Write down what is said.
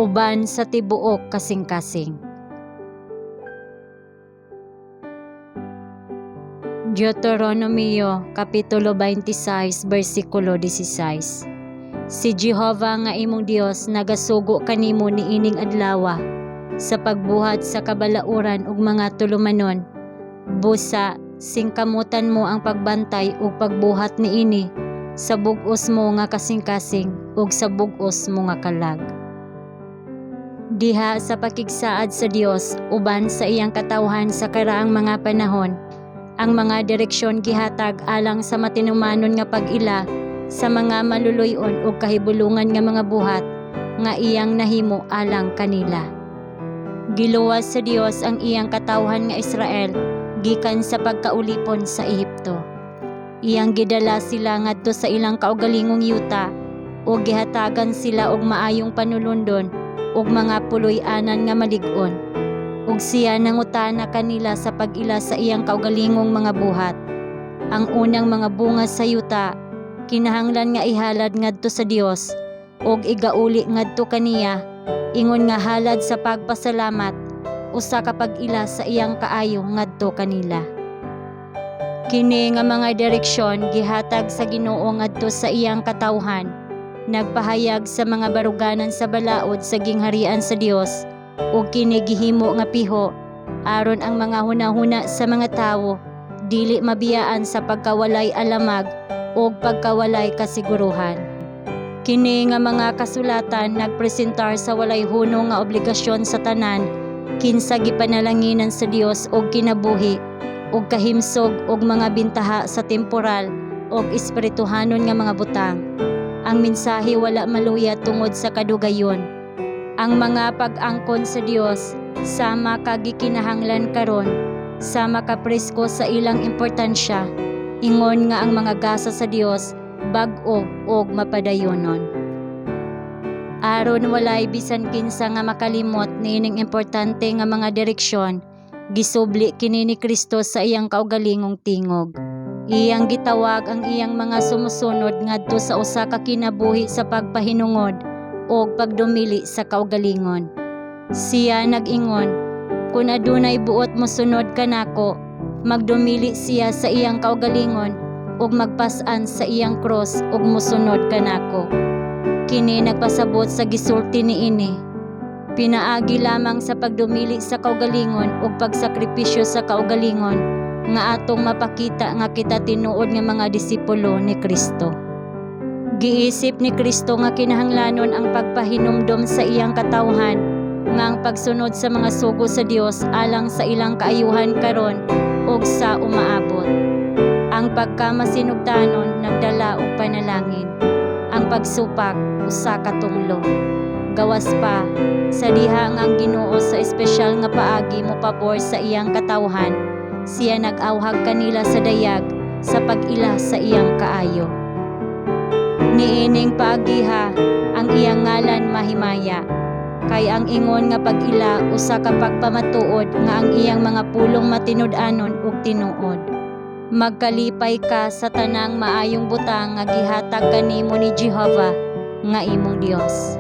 Uban sa tibuok kasing-kasing. Deuteronomio kapitulo 26 bersikulo 16. Si Jehova nga imong Dios nagasugo kanimo niining adlawa sa pagbuhat sa kabalauran ug mga tulumanon. Busa singkamutan mo ang pagbantay ug pagbuhat niini sa bug-os mo nga kasing-kasing ug sa bug-os mo nga kalag. Diha sa pakigsaad sa Dios uban sa iyang katawhan sa karaang mga panahon, ang mga direksyon gihatag alang sa matinumanon nga pag-ila sa mga maluluy-on ug kahibulungan nga mga buhat nga iyang nahimo alang kanila. Giluwas sa Dios ang iyang katawhan nga Israel gikan sa pagkaulipon sa Ehipto. Iyang gidala sila ngadto sa ilang kaugalingong yuta ug gihatagan sila og maayong panulundon ug mga puloy-anan nga malig-on. Ug siya nangutana kanila sa pag-ila sa iyang kaugalingong mga buhat. Ang unang mga bunga sa yuta kinahanglan nga ihalad ngadto sa Dios ug igauli ngadto kaniya ingon nga halad sa pagpasalamat, usa ka pag-ila sa iyang kaayo ngadto kanila. Kini nga mga direksyon gihatag sa Ginoo ngadto sa iyang katawhan nagpahayag sa mga baruganan sa balaod sa gingharian sa Dios, ug kini gihimo nga piho aron ang mga hunahuna sa mga tawo dili mabiyaan sa pagkawalay alamag ug pagkawalay kasiguruhan. Kini nga mga kasulatan nagpresentar sa walay hunong nga obligasyon sa tanan kinsa gipanalanginan sa Dios og kinabuhi ug kahimsog og mga bintaha sa temporal ug espirituhanon nga mga butang. Ang mensahe wala maluya tungod sa kadugayon. Ang mga pag-angkon sa Dios sama ka gikinahanglan karon, sama ka presko sa ilang importansya, ingon nga ang mga gasa sa Dios bag-o ug mapadayonon. Aron walay bisan kinsa nga makalimot niining importante nga mga direksyon, gisubli kini ni Kristo sa iyang kaugalingong tingog. Iyang gitawag ang iyang mga sumusunod ngadto sa usa ka kinabuhi sa pagpahinungod ug pagdumili sa kaugalingon. Siya nag-ingon, "Kung adunay buot mosunod kanako, magdumili siya sa iyang kaugalingon ug magpas-an sa iyang krus ug mosunod kanako." Kini nagpasabot sa gisulti niini. Pinaagi lamang sa pagdumili sa kaugalingon ug pagsakripisyo sa kaugalingon nga atong mapakita nga kita tinuod nga mga disipulo ni Kristo. Giisip ni Kristo nga kinahanglanon ang pagpahinumdom sa iyang katawhan nga ang pagsunod sa mga sugo sa Dios alang sa ilang kaayuhan karon ug sa umaabot. Ang pagkamasinugtanon nagdala og panalangin. Ang pagsupak usa ka tunglo. Gawas pa sa diha nga ang Ginoo sa espesyal nga paagi mopabor sa iyang katawhan, siya nag-awhag kanila sa dayag sa pag-ila sa iyang kaayo. Niining paagiha ang iyang ngalan mahimaya. Kay ang ingon nga pag-ila usa ka pagpamatuod nga ang iyang mga pulong matinud-anon ug tinuod. Magkalipay ka sa tanang maayong butang nga gihatag kanimo ni Jehova nga imong Dios.